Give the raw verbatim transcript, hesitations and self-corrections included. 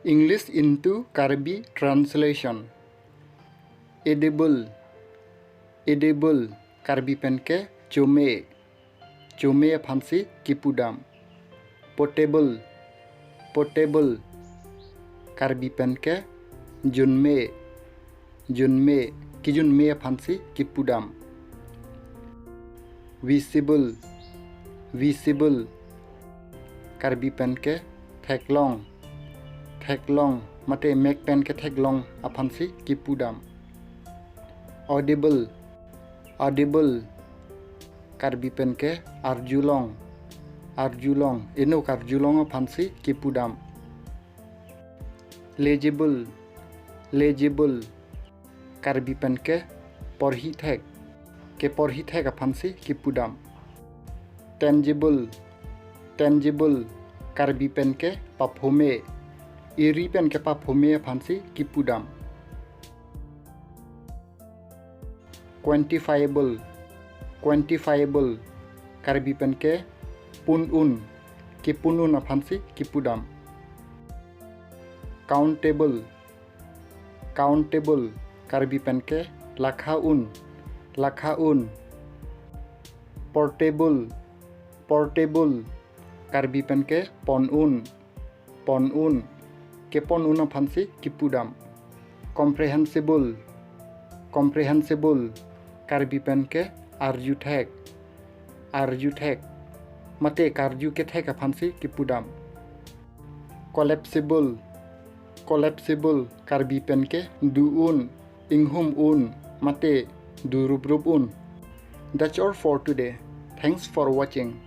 English into Karbi translation. Edible. Edible. Karbi pen ke chome. Chome aphansi kipudam. Potable. Potable. Karbi pen ke junme. Junme. Kijunme aphansi kipudam. Visible. Visible. Karbi pen ke theklong. Theklong. Mate mek pen ke theklong aphansi kipudam. Audible. Audible. Karbi pen ke arjulong. Arjulong. Inut arjulong aphansi kipudam. Legible. Legible. Karbi pen ke porhi thek. Keporhi thek aphansi kipudam. Tangible. Tangible. Karbi pen ke paphome. Iri pen ke paphome aphansi kipudam. Quantifiable. Quantifiable. Karbi pen ke pun un. Kipun un aphansi kipudam. Countable. Countable. Karbi pen ke lakha un. Lakha un. Portable. Portable. Karbi pen ke pon un. Pon un. Kepon un aphansi kipudam. Comprehensible. Comprehensible. Karbi pen ke arju thek. Arju thek. Mate karju kethek aphansi kipudam. Collapsible. Collapsible. Karbi pen ke du un, inghum un, mate du ruprup un. That's all for today. Thanks for watching.